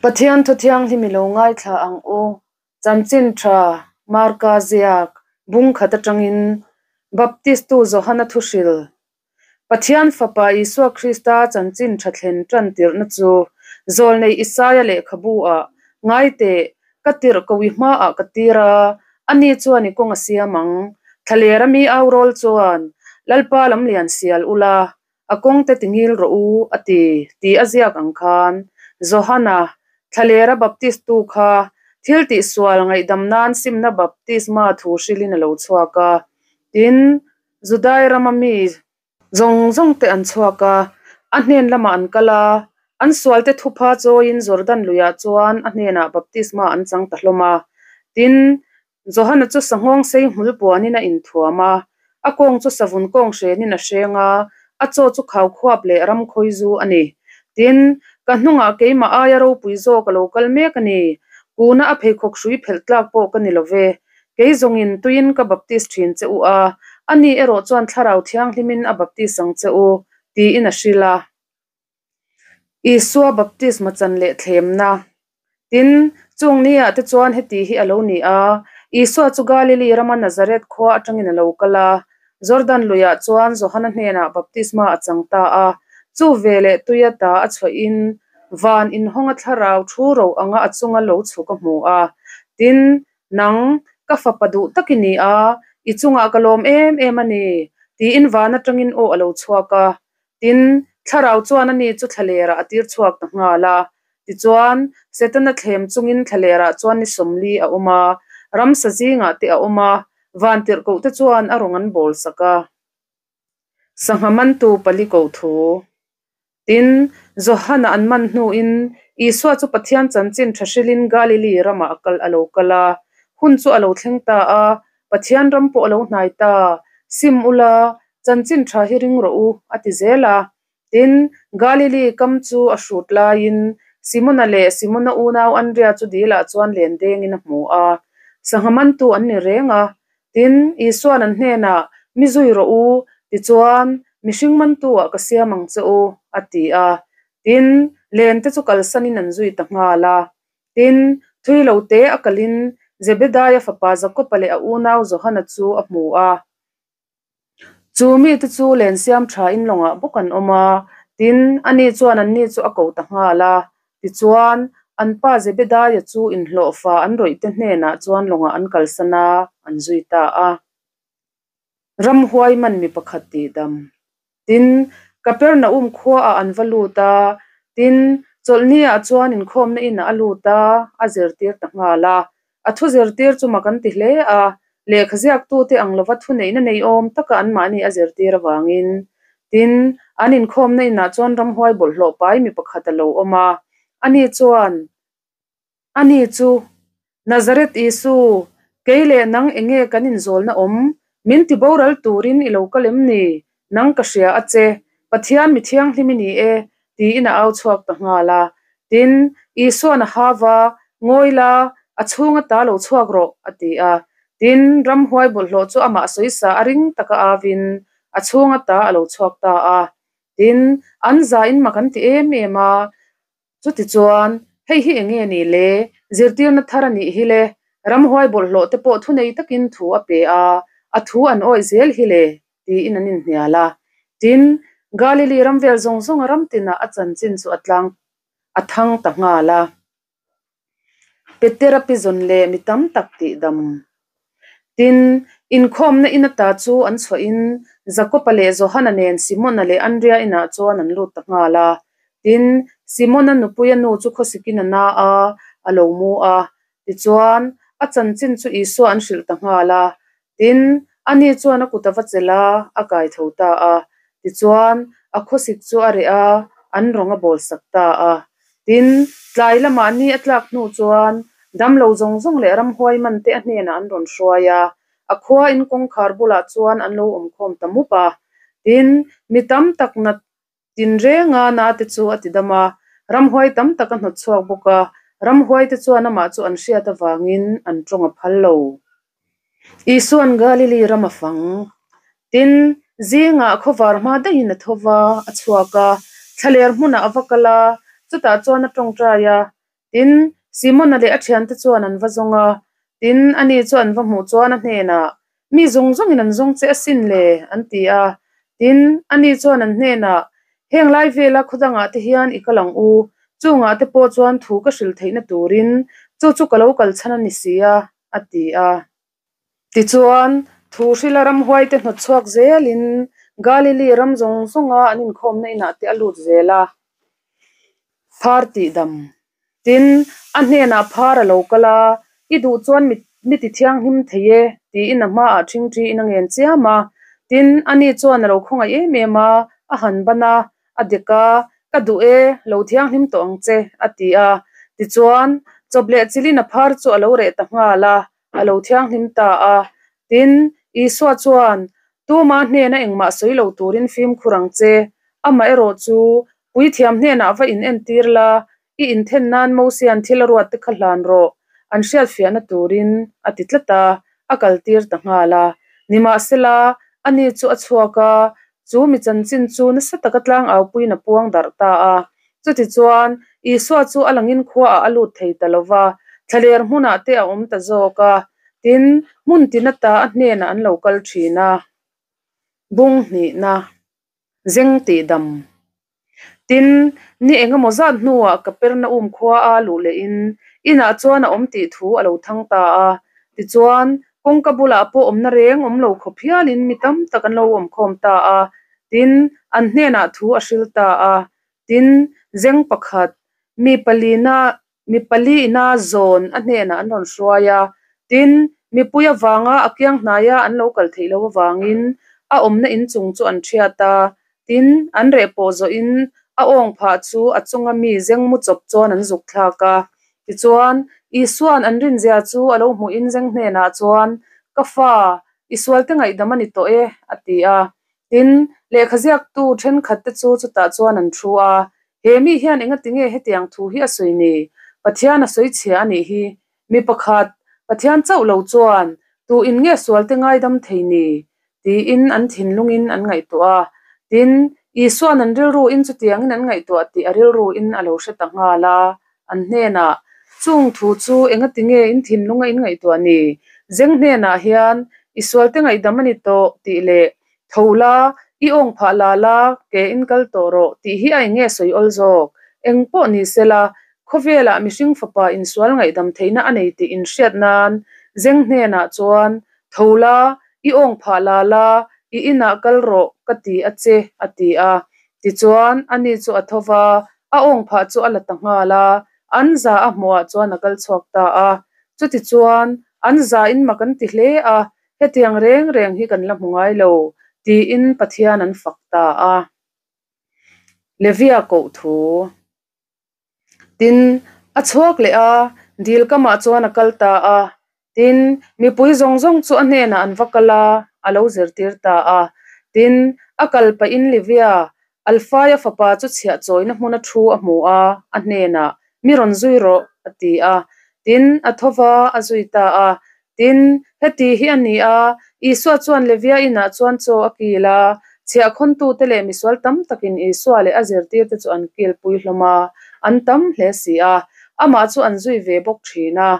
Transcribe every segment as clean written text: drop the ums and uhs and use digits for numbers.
Pathian thu thianghlim i lo ngaithla ang u. Chanchin tha Marka ziak bung khat atangin Baptistu Johana thuhril Pathian Fapa Isua Krista chanchin tha thlen tan tirhna chu zawlnei Isaia lehkhabu ah ngai teh ka tirh ko i hmaah ka tir a, ani chuan i kawng a siam ang. Thlaler a mi au rawl chuan Lalpa lamlian sial ula, A kawng te ti ngil rawh u, a ti, tih a ziak ang khan, Johana, Thlalera Baptistu kha thil tihsual ngaihdam nan simna baptisma thu hrilhin a lo chhuak a. Tin, Judai rama mi zawng zawng te an chhuak a, a hnen lamah an kal a, an sualte thupha chawiin Jordan luiah chuan a hnenah baptisma an chang ta hlawm a. Tin, Johana chu sanghawng sei hmul puanin a inthuam a, a kawng chu savun kawng hrenin a hreng a, a chaw chu khau khuap leh ram khawi zu a ni. Tin, ka hnungah keimah aia ropui zawk a lo kal mek a ni. Kuna a pheikhawk hrui phelh tlak pawh ka ni lo ve. Kei zawngin tuiin ka baptis thin che u a, ani erawh chuan Thlarau Thianghlimin a baptis ang che u, tiin a hrilh a. Isua baptisma chan leh thlemna. Tin, chung niah te chuan heti hi a lo ni a, Isua chu Galili rama Nazareth khua atangin a lo kal a, Jordan luiah chuan Johana hnenah baptisma a chang ta a. Chu veleh tuia ta a chhuahin van inhawnga thlarau thu ro anga a chunga lo chhuk a hmu a. Tin, Nang, ka fapa duh tak i ni a, i chungah ka lawm em em a ni, tiin van atangin aw a lo chhuak a. Tin, Thlarau chuan ani chu thlalerah a tir chhuak ta nghal a. Tichuan, Setana thlem chungin thlalerah chuan ni sawmli a awm a, ramsa zingah te a awm a, vantirhkoh te chuan a rawn an bawl sak a. Sangha mantu pali koh thu. Tin, Johana an man hnuin Isua chu Pathian chanchin tha hrilhin Galili ramah a kal a lo kal a. Hun chu a lo thleng ta a, Pathian ram pawh a lo hnai ta. Sim ula, Chanchin tha hi ring rawh u, a ti zel a. Tin, Galili kam chu a hrut laiin Simona leh Simona unau Andria chu dilah chuan len dengin a hmu a. Sangha mantu an ni reng a. Tin, Isua'n an hnenah, Mi zui rawh u, tichuan, mihring mantu-ah ka siam ang che u, a ti a. Tin, len te chu kalsanin an zui ta nghal a. Tin, thui lo te a kalin Zebedaia fapa Jakoba leh a unau Johana chu a hmu a. Chu mite chu len siam tha in lawngah bawk an awm a, tin, ani chuan anni chu a ko ta nghal a. Tichuan, an pa Zebedaia chu inhlawhfa an rawih te hnenah chuan lawngah an kalsan a, an zui ta a. Ramhuai man mi pakhat tihdam. Tin, Kapernaum khuaah an va lut a, tin, chawlhniah chuan inkhawmna inah a lut a, a zirtir ta nghal a. A thu zirtir chu mak an ti hle a, lehkha ziaktute ang lova thuneihna nei awm taka anmahni a zirtir avangin. Tin, an inkhawmna inah chuan ramhuai bawlhhlawh pai mi pakhat a lo awm a, ani chuan, Ani chu, Nazareth Isu, kei leh nang enge kan inzawlna awm? Min ti boral turin i lo kal em ni? Nang ka hria a che, Pathian mi thianghlim i ni e, tiin a au chhuak ta nghal a. Tin, Isua'n a hau va, Ngawi la, a chhunga ta lo chhuak rawh, a ti a. Tin, ramhuai bawlhhlawh chu amah sawisa a ring taka auin a chhunga ta a lo chhuak ta a. Tin, an zain mak an ti em em a. Chutichuan, hei hi eng nge ni le? Zirtirna thar a nih hi le. Ramhuai bawlhhlawh te pawh thunei takin thu a pe a, a thu an awih zel hi le, tiin an inhnial a. Tin, Galili ram vel zawng zawnga ram tinah a chanchin chu a tlang a thang ta nghal a. Petera pizawn leh mi tam tak tihdam. Tin, inkhawmna in ata chu an chhuahin Jakoba leh Johana nen Simona leh Andria inah chuan an lut ta nghal a. Tin, Simona nupuia nu chu khawsikin a na a, a lo mu a. Tichuan, a chanchin chu Isua an hrilh ta nghal a. Tin, ani chuan a kut a va chelh a, a kai tho ta a. Tichuan, a khawsik chu a reh a, an rawng a bawl sak ta a. Tin, tlai lamah ni a tlak hnu chuan damlo zawng zawng leh ramhuai man te a hnenah an rawn hruai a, a khua in kawngkhar bulah chuan an lo awmkhawm ta mup a. Tin, mi tam tak nat Tinrenga na te chu a ti dam a, ramhuai tam tak a hnawt chhuak bawk a, ramhuai te chuan amah chu an hriat avangin an tawng a phal lo. Isua'n Galili ram a fang. Tin, zingah khawvar hma daihin a tho va, a chhuak a, thlaler hmunah a va kal a, chutah chuan a tawngtai a. Tin, Simona leh a thiante chuan an va zawng a. Tin, ani chu an va hmuh chuan a hnenah, Mi zawng zawngin an zawng che asin le, an ti a. Tin, ani chuan an hnenah, Heng lai vela khaw dangah te hian i kal ang u, chungah te pawh chuan thu ka hrilh theihna turin chu chu ka lo kal chhan a ni si a, a ti a. Tichuan, thu hrila ramhuaite hnawt chhuak zelin Galili ram zawng zawnga an inkhawmna inah te a lut zel a. Phar tihdam. Tin, a hnenah phar a lo kal a, I duh chuan mi ti thianghlim thei e, tiin a hmaah ṭhingṭhiin a ngen chiam a. Tin, ani chuan a lo khawngaih em em a, a han ban a, a dek a, Ka duh e, lo thianghlim tawh ang che, a ti a. Tichuan, chawp leh chilin a phar chu a lo reh ta nghal a, a lo thianghlim ta a. Tin, Isua chuan, Tuma hnena engmah sawi lo turin fimkhur ang che, amaherawh chu Puithiam hnenah va in entir la, i inthen nan Mosia'n thil a ruat te kha hlan rawh, an hriatfiahna turin, a ti tlat a, a kaltir ta nghal a. Nimahsela, ani chu a chhuak a, chu mi chanchin chu nasa taka tlangaupuiin a puang darh ta a. Chutichuan, Isua chu a langin khuaah a lut thei ta lo va, thlaler hmunah te a awm ta zawk a, tin, hmun tin ata a hnenah an lo kal thin a. Bung hnihna. Zeng tih dam. Tin, ni eng emaw zat hnuah Kapernaum khua a luh lehin inah chuan a awm tih thu a lo thang ta a. Tichuan, kawngka bulah pawh awmna reng awm lo khawp hialin mi tam tak an lo awmkhawm ta a. Tin, an hnenah thu a hril ta a. Tin, zeng pakhat, mi palina Mi paliina zawn a hnenah an rawn hruai a, tin, mipui avanga a kiang hnaia an lo kal theih loh avangin a awmna inchung chu an thiat a, tin, an reh pawh zawhin a awng phah chu a chunga mi zengmu chawp chuan an zuk thlak a. Tichuan, Isua'n an rinzia chu a lo hmuhin zeng hnenah chuan, Ka fa, i sualte ngaihdam a ni tawh e, a ti a. Tin, lehkha ziaktu thenkhatte chu chutah chuan an thu a, He mi hian engati nge hetiang thu hi a sawi ni? Pathian a sawi chhia a nih hi. Mi pakhat, Pathian chauh lo chuan tu in nge sualte ngaidam thei ni? tiin an thinlungin an ngaihtuah a. Tin, Isua'n an rilruin chutiangin an ngaihtuah tih a rilruin a lo hre ta nghal a. An hnenah, Chung thu chu engati nge in thinlunga in ngaihtuah ni? Zeng hnenah hian i sualte ngaihdam a ni tawh tih leh Tho la, i awng phah la la, ke in kal tawh rawh tih hi a eng nge sawi awl zawk? Eng pawh ni se la, khawvelah mihring fapa insual ngaihdam theihna a nei tih inhriat nan zeng hnenah chuan, Tho la, i awng phah la la, i inah kal rawh ka ti a che, a ti a. Tichuan, ani chu a tho va, a awng phah chu a la ta nghal a, an za a hmuhah chuan a kal chhuak ta a. Chutichuan, an za in mak an ti hle a, Hetiang reng reng hi kan la hmu ngai lo, tiin Pathian an fak ta a. Levia koh thu. Tin, a chhuak leh a, dil kamah chuan a kal ta a. Tin, mipui zawng zawng chu a hnenah an va kal a, a lo zirtir ta a. Tin, a kal pahin Levia, Alfaia fapa chu chhiah chawina hmuna thu a hmu a, a hnenah, Mi rawn zui rawh, a ti a. Tin, a tho va, a zui ta a. Tin, heti hi a ni a, Isua chuan Levia inah chuan chaw a kil a, chhiahkhawntute leh misual tam takin Isua leh a zirtirte chu an kilpui hlawm a, an tam hle si a, amah chu an zui ve bawk thin a.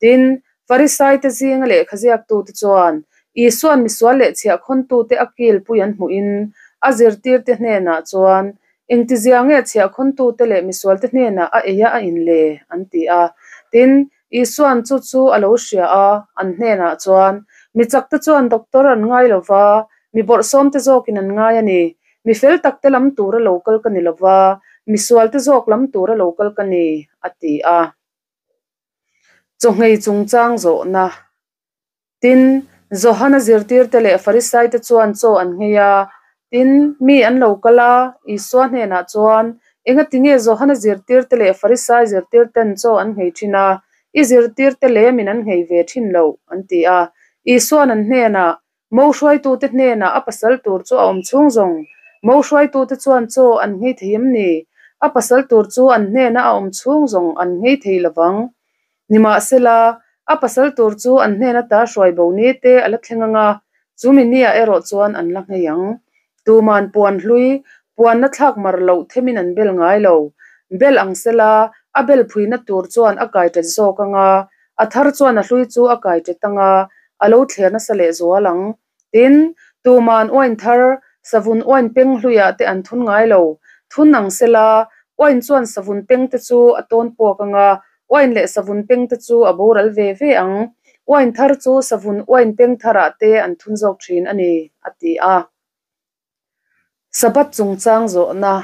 Tin, Farisaite zinga lehkha ziaktute chuan Isua'n misual leh chhiahkhawntute a kilpui an hmuhin a zirtirte hnenah chuan, Engtizia nge chhiahkhawntute leh misualte hnenah a ei a a in le? an ti a. Tin, Isua'n chu chu a lo hria a, an hnenah chuan, Mi chakte chuan doctor an ngai lo va, mi bawrhsawmte zawkin an ngai a ni. Mi fel takte lam tura lo kal ka ni lo va, misualte zawk lam tura lo kal ka ni, a ti a. Chawhngei chungchang zawhna. Tin, Johana zirtirte leh Farisaite chuan chaw an nghei a. Tin, mi an lo kal a, Isua hnenah chuan, Engati nge Johana zirtirte leh Farisai zirtirten chaw an nghei thin a, i zirtirte lemin an nghei ve thin loh? an ti a. Isua'n an hnenah, Mo hruaitute hnenah a pasal tur chu a awm chhung zawng. Mo hruaitute chuan chaw an nghei thei em ni? A pasal tur chu an hnena a awm chhung zawng an nghei thei lovang. Nimahsela, a pasal tur chu an hnena ta hruai bo ni te a la thleng ang a, chumi nia erawh chuan an la nghei ang. Tuman puan hlui, puanna thlak mar loh themin an bel ngai lo. Bel ang sela, A bel phuina tur chuan a kai ṭet zawk ang a, a thar chuan a hlui chu a kai ṭet ang a, a lo thler nasa lehzual ang. Tin, tuman uain thar, savun uain peng hluiah te an thun ngai lo. Thun ang sela, uain chuan savun peng te chu a tawn puak ang a, uain leh savun peng te chu a boral ve ve ang. Uain thar chu savun uain peng tharah te an thun zawk thin a ni, a ti a. Sabbath chungchang zawhna.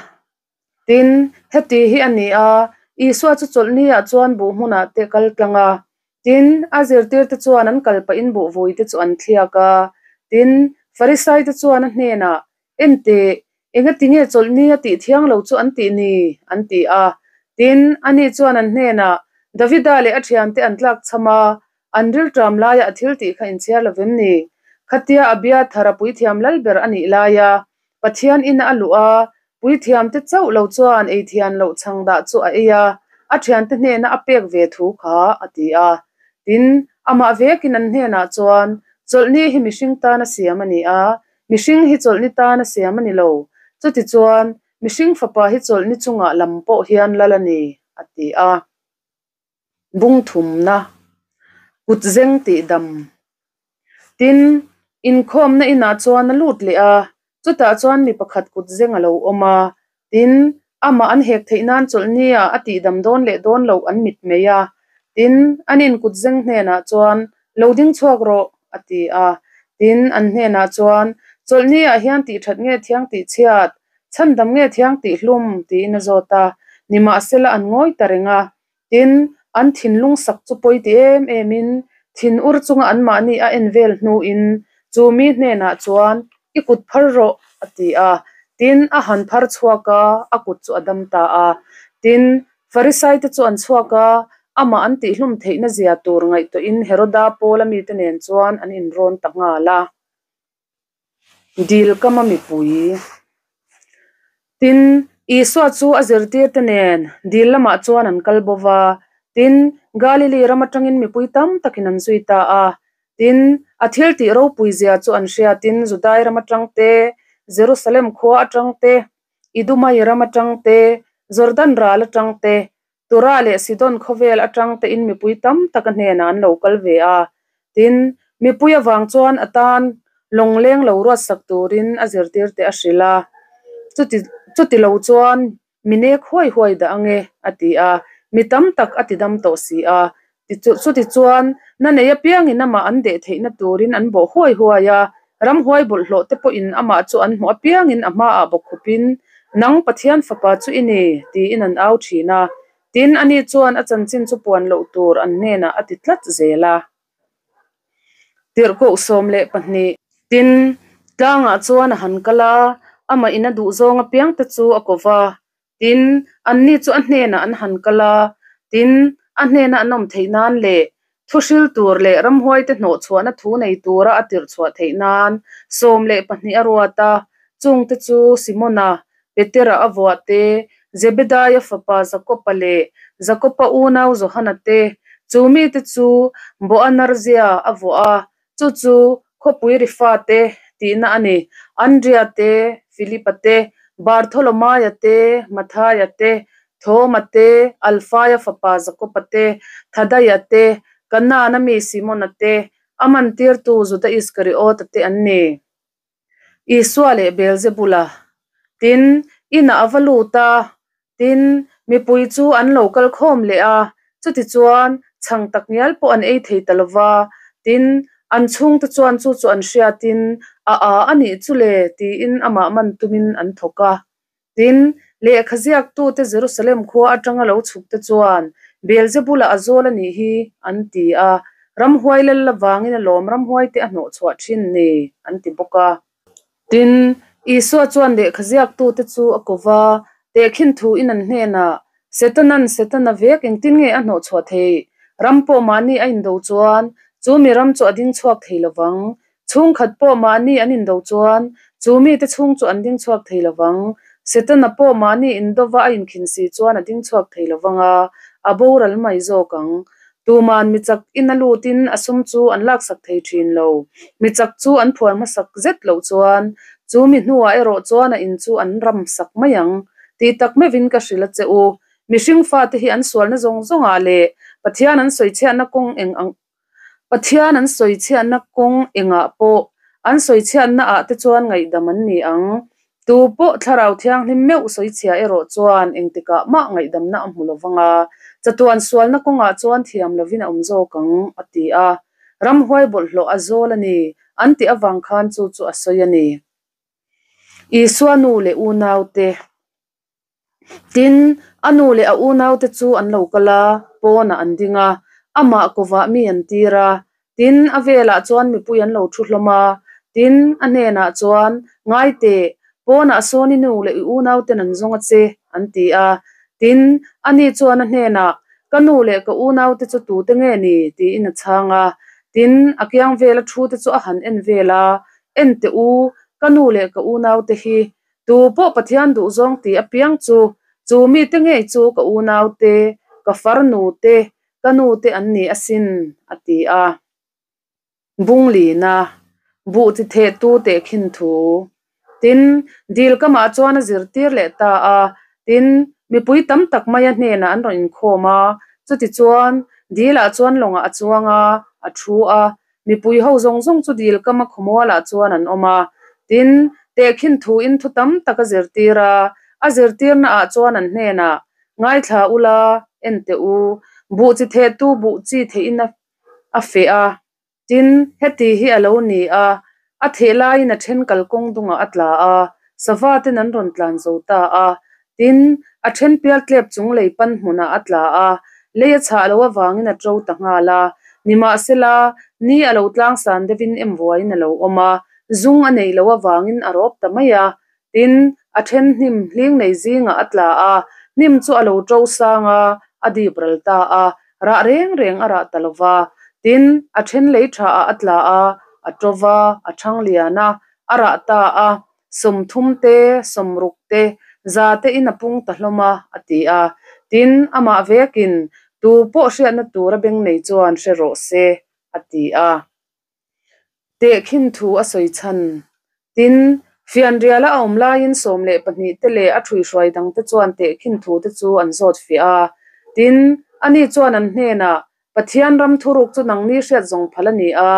Tin, heti hi a ni a, Isua chu chawlhniah chuan buh hmunah te kal tlang a. Tin, a zirtirte chuan an kal pahin buhvuite chu an thliak a. Tin, Farisaite chuan a hnenah, Enteh, engatinge chawlhni a tih thiang lo chu an tih ni? an ti a. Tin, ani chuan an hnenah, Davida leh a thiante an tlak cham a, An rilṭam laia a thil tih kha inchhiar lo vem ni? Khatia Abiathar a puithiam lal ber a nih laia Pathian ina a luh a, puithiamte chauh lo chuan ei thian loh chhang dah chu a ei a, a ṭhiante hnena a pek ve thu kha a ti a. Tin, amah vekin an hnenah chuan, Chawlhni hi mihring tana siam a ni a, mihring hi chawlhni tana siam a ni lo. Chutichuan, mihring fapa hi chawlhni chungah lam pawh hian lal a ni, a ti a. Bung thumna, kut zeng tih dam. Tin, inkhawmna inah chuan a lut leh a, chutah chuan mi pakhat kut zeng a lo awm a. Tin, amah an hek theih nan chawlhnia a tih dam dawn leh dawn loh an mit mai a. Tin, an in kut zeng hnenah chuan, Lo ding chhuak rawh, a ti a. Tin, an hnenah chuan, Chawlhniah hian tih that nge thiang tih chhiat? Chhandam nge thiang tih hlum? tiin a zawt a. Nimahsela an ngawi ta reng a. Tin, an thinlung sak chu pawi ti em emin thin ur chunga anmahni a en vel hnuin chu mi hnenah chuan, I kut phar rawh, a ti a. Tin, a han phar chhuak a, a kut chu a dam ta a. Tin, Farisaite chu an chhuak a, amah an tihhlum theihna zia tur ngaihtuahin Heroda Paula mite nen chuan an inrawn ta nghal a. Dil kama mipui. Tin, Isua chu a zirtirte nen dil lamah chuan an kal bo va. Tin, Galili ram atangin mipui tam takin an zui ta a. Tin, a thil tih ropui zia chu an hriatin Judai ram atang te, Jerusalem khua atang te, Idumai ram atang te, Jordan ral atang te, Tura leh Sidon khawvel atang tein mipui tam tak a hnenah an lo kal ve a. Tin, mipui avang chuan a tan lawngleng lo ruatsak turin a zirtirte a hrilh a. Chuti chuti lo chuan mi nek huai huai dah ange, a ti a. Mi tam tak a ti dam tawh si a. Chuti chuan na nei apiangin amah an deh theihna turin an bawh huai huai a, ramhuai bawlhhlawh te pawhin amah chu an hmuh apiangin a hmaah bawkkhupin, Nang Pathian fapa chu i ni, tiin an au thin a. Tin, ani chuan a chanchin chu puan loh tur an hnenah a ti tlat zel a. Tirhkoh 12. Tin, tlangah chuan a han kal a, amah in a duhzawng apiangte chu a ko va, Tin, anni chu a hnenah an han kal a, tin, a hnena an awm theih nan leh thu hril tur leh ramhuaite hnawhchhuahna thu nei tura a tirh chhuah theih nan 12 a ruat a, chungte chu Simona, Petera a vuah te, Zebedaia fapa Jakoba leh Jakoba unau Johana te, chu mite chu Boanergia a vuah a, Chu chu khawpui ri fate tihna a ni. Andria te, Filipa te, Bartholomaia te, Mathaia te, Thoma te, Alfaia fapa Jakoba te, Thadaia te, Kanaana mi Simona te, a mantirtu Juda Iskariota te an ni. Isua leh Beelzebula. Tin, inah a va lut a, tin, mipui chu an lo kal khawm leh a, chutichuan chhang tak ngial pawh an ei thei ta lo va. Tin, an chhungte chuan chu chu an hriatin, A a a nih chu le, tiin amah man tumin an thawk a. Tin, lehkha ziaktute Jerusalem khua atanga lo chhukte chuan, Beelzebula a zawl a nih hi, an ti a. Ramhuai lal lavangin a lawm ramhuaite a hnawhchhuah thin ni, an ti bawk a. Tin, Isua chuan lehkha ziaktute chu a ko va, tehkhin thuin an hnenah, Setanan Setana vek engtin nge a hnawhchhuah theih? Ram pawh mahni a indo chuan, chu mi ram chu a ding chhuak thei lovang. Chhungkhat pawh mahni an indo chuan chu mite chhung chu an ding chhuak thei lovang. Setana pawh mahni indova a inkhin si chuan a ding chhuak thei lovang a, a boral mai zawk ang. Tuman mi chak ina lutin a sum chu an laksak thei thin lo. Mi chak chu an phuar hmasak zet loh chuan chu mi hnuah erawh chuan a in chu an ramsak mai ang. Tih tak meuhin ka hrilh a che u. Mihring fate hi an sualna zawng zawngah leh Pathian an sawichhiatna kawng eng ang Pathian an sawichhiatna kawng engah pawh an sawichhiatna ah te chuan ngaihdam an ni ang. Tu pawh Thlarau Thianghlim meuh sawichhia erawh chuan engtikah mah ngaihdamna a hmu lovang a, chatuan sualna kawngah chuan thiam lovin a awm zawk ang, a ti a. Ramhuai bawlhhlawh a zawl a ni, an tih avang khan chu chu a sawi a ni. Isua nu leh unaute. Tin, a nu leh a unaute chu an lo kal a, pawnah an ding a, amah kovah mi an tir a. Tin, a velah chuan mipui an lo thu hlawm a. Tin, a hnenah chuan, Ngai teh, pawnah sawn i nu leh i unauten an zawng a che, an ti a. Tin, ani chuan a hnenah, Ka nu leh ka unaute chu tute nge ni? tiin a chhang a. Tin, a kiang vela thute chu a han en vel a, En teh u, ka nu leh ka unaute hi Tu pawh Pathian duhzawng ti apiang chu, chu mite ngei chu ka unaute, ka farnute, ka nute an ni asin, a ti a. Bunglina, buh chi thehtu tehkhin thu. Tin, dil kamah chuan a zirtir leh ta a. Tin, mipui tam tak maia hnenah an rawn inkhawm a. Chutichuan, dilah chuan lawngah a chuang a, a thu a. Mipui ho zawng zawng chu dil kama khawmualah chuan an awm a, tin, tehkhin thuin thu tam tak a zirtir a, a zirtirna ah chuan an hnenah, Ngaithla ula, en teh u, buh chi thehtu buh chi theihin a feh a, tin, heti hi a lo ni a, a theh laiin a then kalkawng dungah a tla a, sava ten an rawn tlan zo ta a, tin, a then pial tlep chung lei pan hmunah a tla a, lei a chhah loh avangin a to ta nghal a. Nimahsela, ni a lo tlangsan deuhin em vuaiin a lo awm a, zung a neih loh avangin a rawp ta mai a. Tin, a then hnim hling nei zingah a tla a, hnim chu a lo to sang a, a dip ral ta a, rah reng reng a rah ta lo va. Tin, a then lei thaah a tla a, a to va, a thang lian a, a rah ta a. 30 te, 60 te, 100 te in a pung ta hlawm a, a ti a. Tin, amah vekin, Tu pawh hriatna tura beng nei chuan hre rawh se, a ti a. Tehkhin thu a sawi chhan. Tin, fianriala a awm laiin 12 te leh a ṭhuihruai dangte chuan tehkhin thu te chu an zawt fiah a. Tin, ani chuan an hnenah, Pathian ram thuruk chu nangni hriat zawng phal a ni a.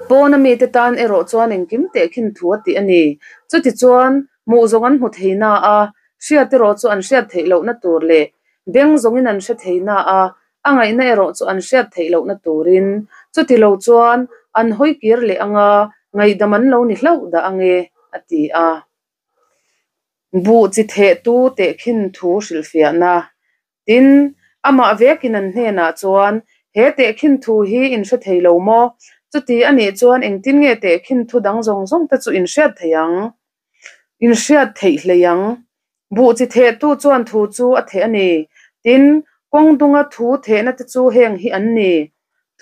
Pawna mite tan erawh chuan engkim tehkhin thu a tih a ni. Chutichuan, hmuh zawng an hmu thei na a, hriat erawh chu an hriat theih lohna tur leh beng zawngin an hre thei na a, a ngaihna erawh chu an hriat theih lohna turin. Chuti lo chuan, an hawi kir leh anga ngaihdam an lo ni hlauh dah ange, a ti a. Buh chi thehtu tehkhin thu hrilhfiahna. Tin, amah vekin an hnenah chuan, He tehkhin thu hi in hre thei lo maw? Chuti a nih chuan engtin nge tehkhin thu dang zawng zawng te chu in hriat thei ang? In hriat theih hlei ang. Buh chi thehtu chuan thu chu a theh a ni. Tin, kawng dunga thu thehna te chu heng hi an ni.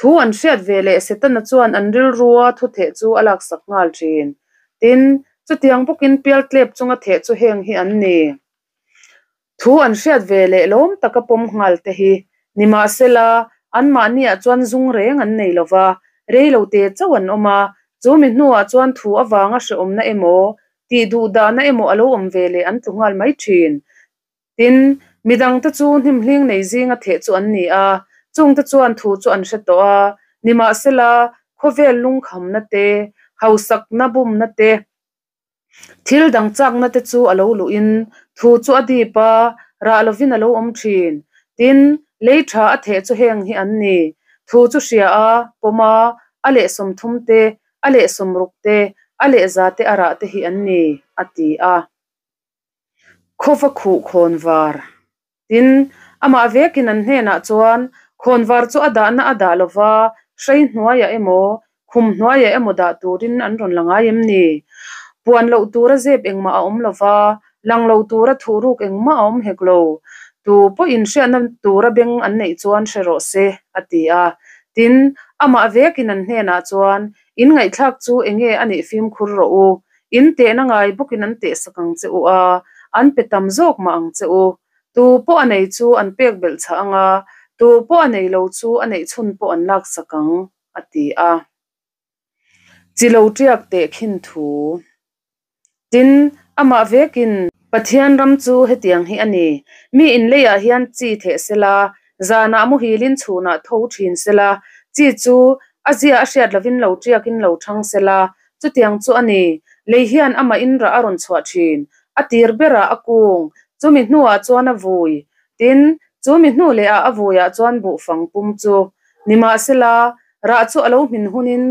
Thu an hriat ve leh Setana chuan an rilrua thu theh chu a laksak nghal thin. Tin, chutiang bawkin pialtlep chunga theh chu heng hi an ni. Thu an hriat ve leh lawm taka pawm nghal te hi nimahsela anmahniah chuan zung reng an nei lo va, rei lo te chauh an awm a, chu mi hnuah chuan thu avanga hrehawmna emaw, tih duh dahna emaw a lo awm ve leh an tlu nghal mai thin. Tin, midangte chu hnimhling nei zinga theh chu an ni a, chungte chuan thu chu an hre tawh a, nimahsela khawvel lungkhamna te, hausakna bumna te, Thil dang chakna te chu a lo luhin thu chu a dip a, rah lovin a lo awm thin. Tin, lei tha a theh chu heng hi an ni, thu chu hria a, pawm a, a leh 30 te, a leh 60 te, a leh 100 te a rah te hi an ni, a ti a. Khawva khuh khawnvar. Tin, amah vekin an hnenah chuan, Khawnvar chu a dahna a dah lova, hrei hnuaiah emaw, khum hnuaiah emaw dah turin an rawn la ngai em ni? Puan loh tura zep engmah a awm lova, lang lo tura thuhruk engmah a awm hek lo. Tu pawhin hriatna tura beng an neih chuan hre rawh se, a ti a. Tin, amah vekin an hnenah chuan, In ngaihthlak chu enge a nih fimkhur rawh u, In tehna ngai bawkin an tehsak ang che u a, an pe tam zawk mah ang che u. Tu pawh a nei chu an pek belh chah ang a, tu pawh a nei lo chu a neih chhun pawh an laksak ang, a ti a. Chi lo tiak teh khin thu. Tin, amah vekin. Pathian ram chu hetiang hi a ni, Mi in leiah hian chi theh sela, zanah muhilin chhunah tho thin sela, chi chu a zia a hriat lovin lo tiakin lo thang sela, chutiang chu a ni. Lei hian amah in rah a rawn chhuah thin, a tir berah a kung, chumi hnuah chuan a vui, tin, chumi hnu lehah a vuiah chuan buhfang pum chu. Nimahsela, rah chu a lo hmin hunin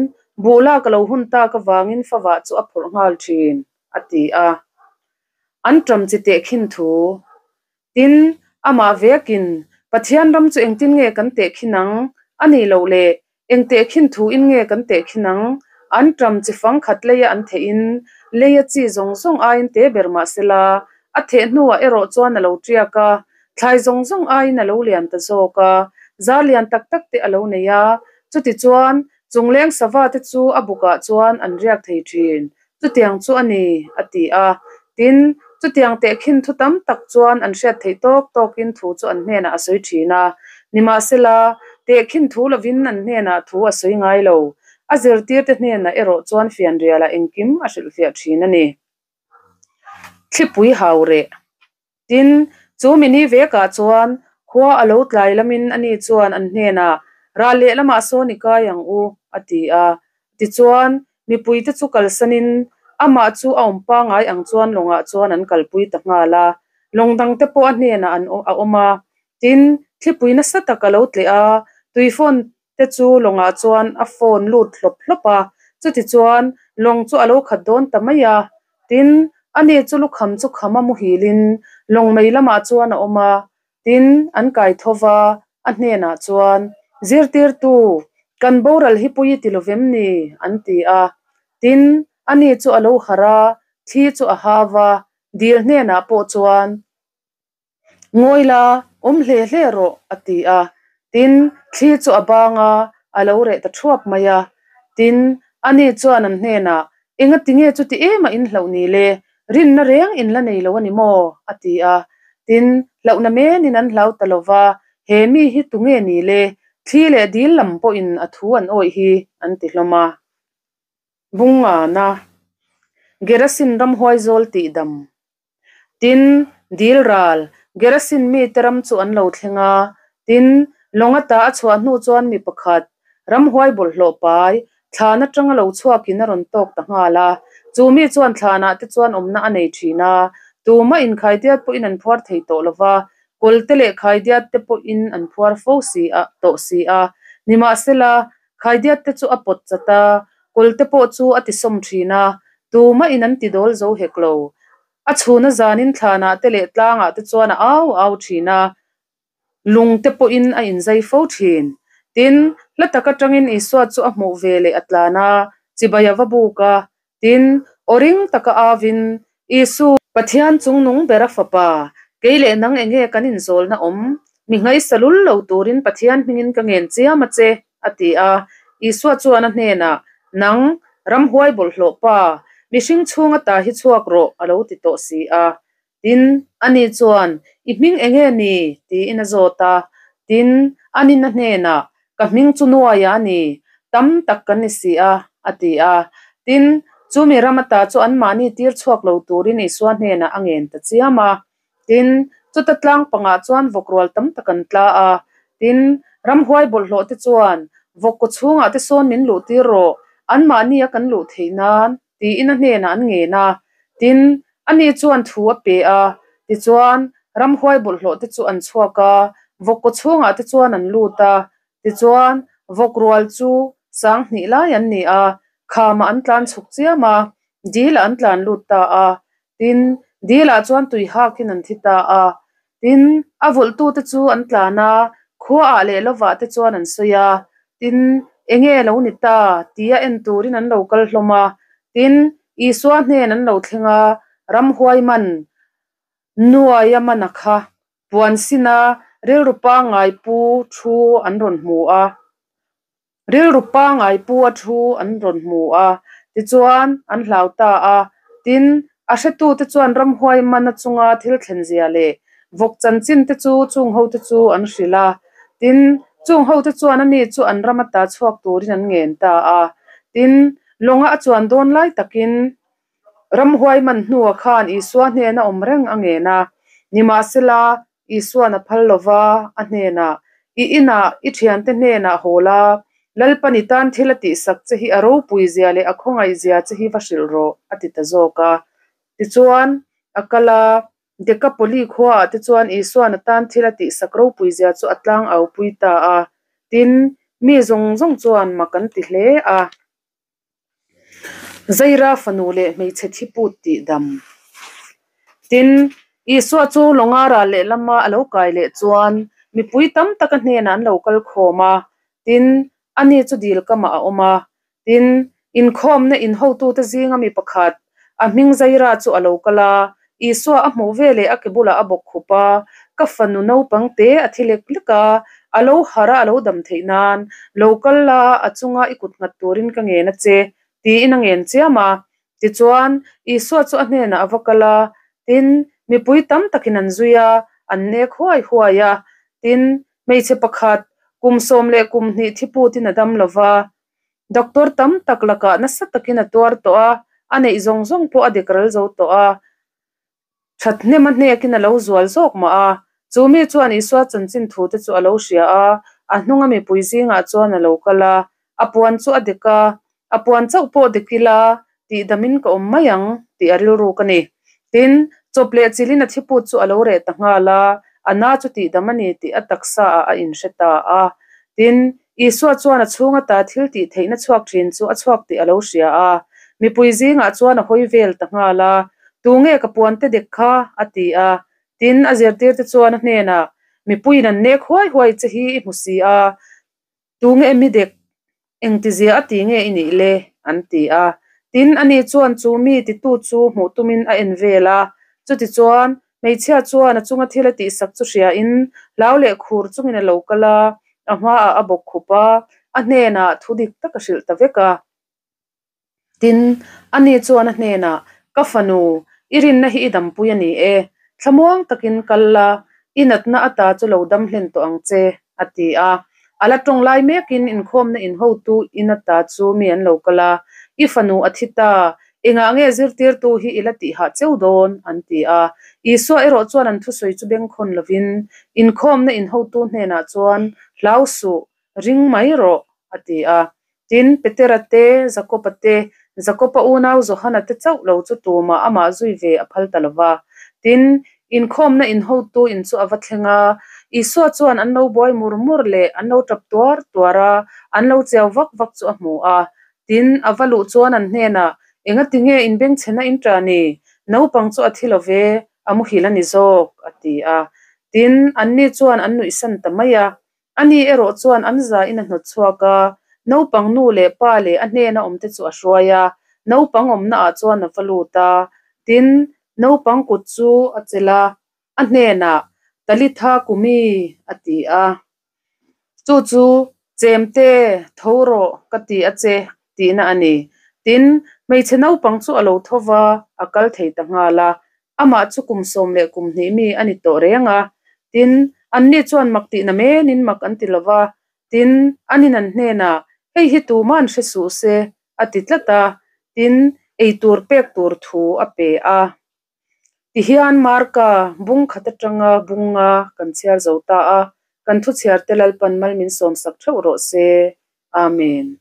buh lak a lo hun tak avangin favah chu a phawrh nghal thin, a ti a. An ṭam chi tehkhin thu. Tin, amah vekin, Pathian ram chu engtin nge kan tehkhin ang? A nih loh le, eng tehkhin thu in nge kan tehkhin ang? An ṭam chi fang khat leia an thehin, leia chi zawng zawng aiin te ber mah sela, a theh hnuah erawh chuan a lo ṭiak a, thlai zawng zawng aiin a lo lian ta zawk a, zar lian tak tak te a lo nei a. Chutichuan, chungleng sava te chu a bukah chuan an riak thei ṭhin. Chutiang chu a ni, a ti a. Tin, chutiang tehkhin thu tam tak chuan an hriat theih tawk tawkin thu chu an hnenah a sawi thin a. Nimahsela, tehkhin thu lovin an hnenah thu a sawi ngai lo. A zirtirte hnenah erawh chuan fianrialah engkim a hrilhfiah thin a ni. Thlipui hau reh. Tin, chu mini vekah chuan khua a lo tlai lamin ani chuan an hnenah, Ral lehlamah sawn i kai ang u, a ti a. Tichuan, mipuite chu kalsanin amah chu a awm pangngai ang chuan lawngah chuan an kalpui ta nghal a. Lawng dangte pawh a hnenah an a awm a. Tin, thlipui nasa tak a lo tleh a, tuifawn te chu lawngah chuan a fawn lut hlawp hlawp a, chutichuan lawng chu a lo khat dawn ta mai a. Tin, ani chu lukham chu kham a muhilin lawng mei lamah chuan a awm a. Tin, an kai tho va, a hnenah chuan, Zirtirtu, kan boral hi pui i ti lo vem ni? an ti a. Tin, ani chu a lo harh a, thli chu a hau va, dil hnenah pawh chuan, Ngawi la, awm hle hle rawh, a ti a. Tin, thli chu a bang a, a lo reh ta thuap mai a. Tin, ani chuan an hnenah, Enga tinge chuti ema in hlauh ni le? Rinna reng in la nei lo a ni maw? a ti a. Tin, hlauhna menin an hlau ta lo va, He mi hi tunge ni le? Thli leh dil lam pawhin a thu an awih hi, an ti hlawm a. Bungana, Gerasin ramhuai zawl tihdam. Tin, dil ral, Gerasin mite ram chu an lo thleng a. Tin, lawng ata a chhuah hnu chuan mi pakhat, ramhuai bawlhhlawh pai, thlan atanga lo chhuakin a rawn tawk ta nghal a. Chu mi chuan thlanah te chuan awmna a nei thin a, tumah inkhaidiat pawhin an phuar thei tawh lo va, kawlte leh khaidiat te pawhin an phuar fo si a, tawh si a. Nimahsela, Khaidiat te chu a pawt chat a, kawlte pawh chu a tisawm thin a, tumah in an ti dawl zo hek lo. A chhuna zanin thlanah te leh tlangah te chuan a au au thin a, lung te pawhin a inzai fo thin. Tin, hla tak atangin Isua chu a hmuh ve leh a tlan a, chibai a va buk a. Tin, aw ring taka avin, Isu, Pathian chungnung bera fapa, kei leh nang enge kan inzawlna awm? Mi nghaisa lul lo turin Pathian hmingin ka ngen chiam a che, a ti a. Isua chuan a hnenah, Nang, ramhuai bawlhhlawh pa, mihring chhunga ta hi chhuak rawh, a lo ti tawh si a. Tin, ani chuan, I hming enge ni? tiin a zawt a. Tin, anin a hnenah, Ka hming chu Nuaia a ni, tam tak kan ni si a, a ti a. Tin, chumi ram ata chu anmahni tir chhuak lo turin Isua hnenah a ngen ta chiam a. Tin, chuta tlang pangah chuan vawk rual tam tak an tla a. Tin, ramhuai bawlhhlawh te chuan, Vawk kaw chhungah te sawn min luh tir rawh, anmahni a kan luh theih nan, tiin a hnenah an ngen a. Tin, ani chuan thu a pe a, tichuan, ramhuai bawlhhlawh te chu an chhuak a, vawk kaw chhungah te chuan an lut a. Tichuan, vawk rual chu 2000 lai an ni a, khamah an tlan chhuk chiam a, dilah an tlan lut ta a. Tin, dilah chuan tui hakin an thi ta a. Tin, a vulhtute chu an tlan a, khuaah leh lovah te chuan an sawi a. Tin, enge lo ni ta? tia en turin an lo kal hlawm a. Tin, Isua hnen an lo thleng a, ramhuai man nuaia mana kha puan sina rilru pangngai pu thu an rawn hmu a. Rilru pangngai pu a thu an rawn hmu a, tichuan an hlau ta a. Tin, a hretute chuan ramhuai mana chunga thil thlen zia leh vawk chanchin te chu chung hote chu an hrilh a. Tin, chung hote chuan ani chu an ram ata chhuak turin an ngen ta a. Tin, lawnga a chuan dawn lai takin. Ramhuai man hnua khan Isua hnena awm reng a ngen a. Nimahsela, Isua'n a phal lo va, a hnenah, I inah, i thiante hnenah haw la, Lalpan i tan thil a tihsak che hi a ropuizia leh a khawngaihzia che hi va hrilh rawh, a ti ta zawk a. Tichuan, a kal a, Dekapoli khuaah te chuan Isua'n a tan thil a tihsak ropuizia chu a tlang aupui ta a. Tin, mi zawng zawng chuan mak an ti hle a. Zaira fanu leh hmeichhe thi put tih dam. Tin, Isua chu lawnga ral lehlama a lo kai leh chuan mipui tam tak a hnenah an lo kal khawm a. Tin, ani chu dil kamah a awm a. Tin, inkhawmna in hotute zinga mi pakhat, a hming Zaira chu a lo kal a. Isua a hmuh veleh a ke bulah a bawk khup a, Ka fanu naupang te a thi lek lek a, a lo harh a a lo dam theih nan, lo kal la, a chunga i kut nghat turin ka ngen a che, tiin a ngen chiam a. Tichuan, Isua chu a hnenah a va kal a, tin, mipui tam takin an zui a, an nek huai huai a. Tin, hmeichhe pakhat, kum 12 thiputin a dam lo va, Doctor tam tak lakah nasa takin a tuar tawh a, a neih zawng zawng pawh a dik ral zo tawh a. Thathnem a hnekin a lo zual zawk mah a. Chu mi chuan Isua chanchin thute chu a lo hria a, a hnunga mipui zingah chuan a lo kal a. A puan chu a dek a, a puan chauh pawh dek ila, tihdamin ka awm mai ang tih a rilruk a ni. Tin, chawp leh chilhin a thiput chu a lo reh ta nghal a, a na chu tihdam a ni tih a taksa ah a inhre ta a. Tin, Isua chuan a chhung ata thil tih theihna chhuak thin chu a chhuak tih a lo hria a. Mipui zingah chuan a hawi vel ta nghal a, Tunge ka puante dek kha? a ti a. Tin, a zirtirte chuan a hnenah, Mipuiin an nek huai huai che hi i hmu si a, Tunge mi dek? Engtizia a ti nge i nih le? an ti a. Tin, ani chuan chu mi titu chu hmuh tumin a en vel a. Chutichuan, hmeichhia chuan a chunga thil a tihsak chu hriain hlau leh khur chungin a lo kal a, a hmaah a bawk khup a, a hnenah thu dik tak a hrilh ta vek a. Tin, ani chuan a hnenah, Ka fanu, i rinna hi i dampui a ni e. Thlamuang takin kal la, i natna ata chu lo dam hlen tawh ang che, a ti a. A la tawng lai mekin inkhawmna inhotu in ata chu mi an lo kal a, I fanu a thi ta, engah nge zirtirtu hi i la tih hah cheu dawn? an ti a. Isua erawh chuan an thusawi chu bengkhawn lovin, inkhawmna inhotu hnenah chuan, Hlau suh, ring mai rawh, a ti a. Tin, Petera te, Jakoba te, Jakoba unau Johana te chauh lo chu tumah amah zui ve a phal ta lo va. Tin, inkhawmna inhotu in chu a va thleng a, Isua chuan an lo buai mur mur leh an lo tap tuar tuar a, an lo chiau vak vak chu a hmu a. Tin, a va luh chuan an hnenah, Engatinge in bengchhena in ṭah ni? Naupang chu a thi lo ve, a muhil a ni zawk, a ti a. Tin, anni chuan an nuihsan ta mai a. Ani erawh chuan an zain a hnawt chhuak a, naupang nu leh pa leh a hnena awmte chu a hruai a, naupang awmnaah chuan a va lut a. Tin, naupang kut chu a chelh a, a hnenah, Talitha kumi, a ti a. Chu chu, Chemte, tho rawh, ka ti a che, tihna a ni. Tin, hmeichhe naupang chu a lo tho va, a kal thei ta nghal a. Amah chu kum 12 mi a ni tawh reng a. Tin, anni chuan mak tihna menin mak an ti lo va. Tin, anin an hnenah, Hei hi tuman hre suh se, a ti tlat a. Tin, ei tur pek tur thu a pe a. Tihian Marka bung khat atanga bunga kan chhiar zo ta a, kan thuchhiarte Lalpan mal min sawmsak theuh rawh se. Amen.